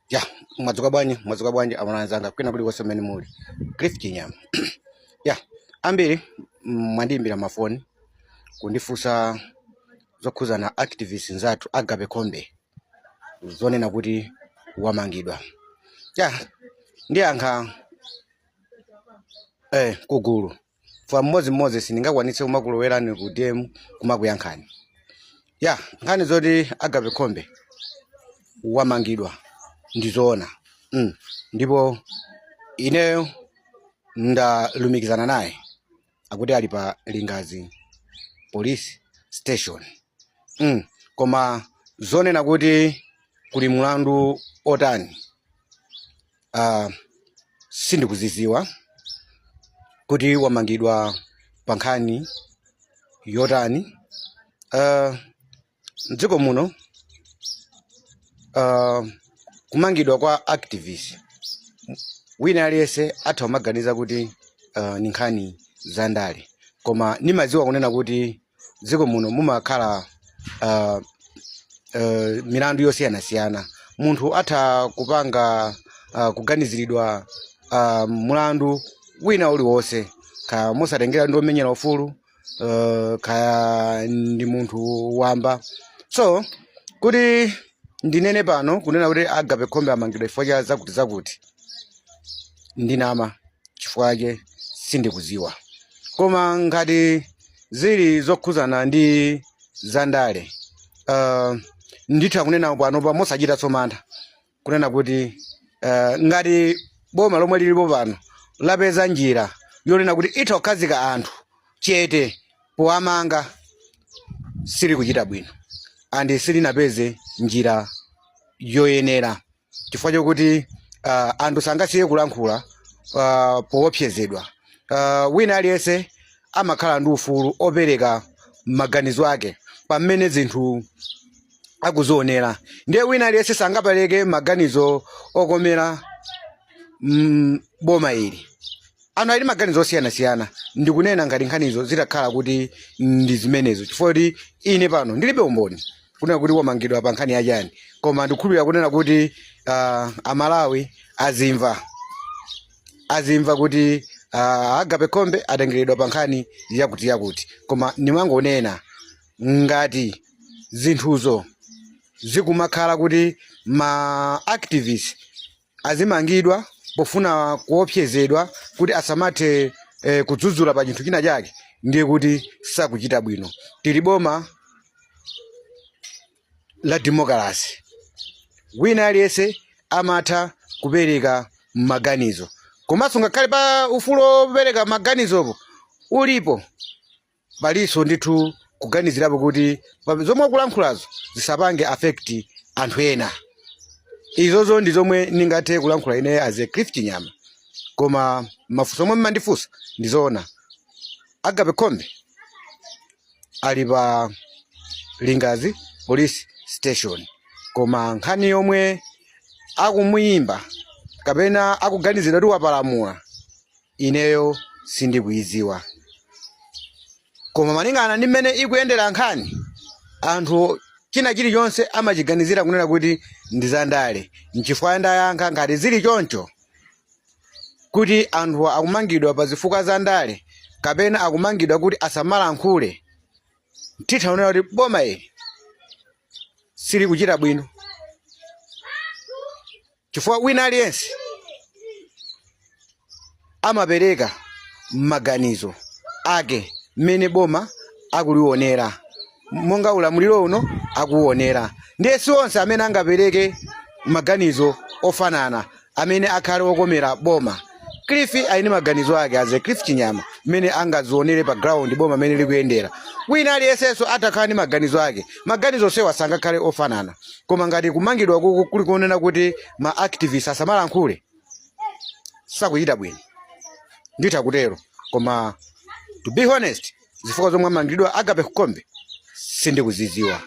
Ya, mwadzuka bwanji, mwadzuka bwanji amuna anzanga kwina kulikonse mmene muli. Cliff Chinyama. Ya, ambiri mwandiyimbira mafoni kundifunsa zokhuzana activist nzathu Agape Khombe, zonena kuti wamangidwa. Ya, ndiyankha kugulu fa mmodzimmodzi, sindingakwanitse kumakulowerani ku DM kumakuyankhani. Ya, nkhani zoti Agape Khombe wamangidwa ndizoona. Ndipo ineyo ndalumikizana naye, akuti ali pa Lingazi Police Station. Koma zonena kuti kuli mulandu otani, sindikuziziwa kuti wamangidwa pa nkhani yotani. Mdziko muno kumangidwa kwa activist wina aliyense atha kumaganiza kuti ni nkhani za ndale, koma nimadziwa kunena kuti dziko muno mumakhala milandu yosiyanasiyana. Munthu atha kupanga kuganiziridwa mulandu wina uliwonse, kaya mosatengera ndi omenyera ufulu, kaya ndi munthu wamba. So kuti ndinene pano kunena kuti Agape Khombe amangidwa chifukwa cha zakuti zakuti, ndinama, chifukwa chake sindikuziwa. Koma ngati zili zokhuzana ndi zandale, nditha kunena panopa mosachitanso mantha kunena kuti ngati boma lomwe lilipo pano lapeza njira yonena kuti itha kukhazika anthu chete powamanga, sili kuchita bwino and silinapeze njira yoyenera, chifukwa chokuti anthu sangasiye kulankhula poopsezedwa. Wina aliyense amakhala ndi ufulu opereka maganizo ake pamene zinthu akuzionera, ndiye wina aliyense sangapereke maganizo okomera boma ili. Anthu ali maganizo osiyanasiyana. Ndikunena ngati nkhanizo zitakhala kuti ndi zimenezo, chifukwa kuti ine pano ndilibe umboni kunena kuti wamangidwa pa nkhani yachani, koma ndikukhulupirira kunena kuti Amalawi azimva kuti Agape Khombe atengeredwa pa nkhani yakuti yakuti. Koma ndimangonena ngati zinthuzo zikumakhala kuti ma activists azimangidwa pofuna kuopsezedwa kuti asamathe kudzudzula pa chinthu china chake, ndiye kuti sakuchita bwino. Tili boma la demokalasi, wina aliyense amatha kupereka maganizo, komanso ngakhale pa ufulu wopereka maganizopo ulipo, palinso ndithu kuganizirapo kuti zomwe akulankhulazo zisapange affect anthu ena. Izozo ndi zomwe ndingathe kulankhula ine as a Cliff Chinyama. Koma mafunso omwe mmandifunsa, ndizoona, Agape Khombe ali pa Lingazi Police Station, koma nkhani yomwe akumuyimba kapena akuganizira kuti wapalamula, ineyo sindikuidziwa. Koma malingana ndi mmene ikuyendera nkhani, anthu china chilichonse amachiganizira kunena kuti ndi zandale. Nchifukwa ndayankha ngati zili choncho kuti anthu akumangidwa pa zifukwa za ndale kapena akumangidwa kuti asamalankhule, titha kunena kuti boma ili silikuchita bwino, chifukwa wina aliyense amapereka maganizo ake mmene boma akulionera, monga ulamuliro uno akuonera. Ndiye si onse amene angapereke maganizo ofanana amene akhale okomera boma. Cliff ali ndi maganizo ake as a Cliff Chinyama, mmene angazionere pa ground boma mmene likuyendera. Wina aliyensenso atakhala ndi maganizo ake, maganizo onsewa sangakhale ofanana. Koma ngati kumangidwa kuku kuli kunena kuti ma activists asamalankhule, sakuchita bwino, nditha kutero. Koma to be honest, zifukwa zomwe amangidwa Agape Khombe sindikuzidziwa.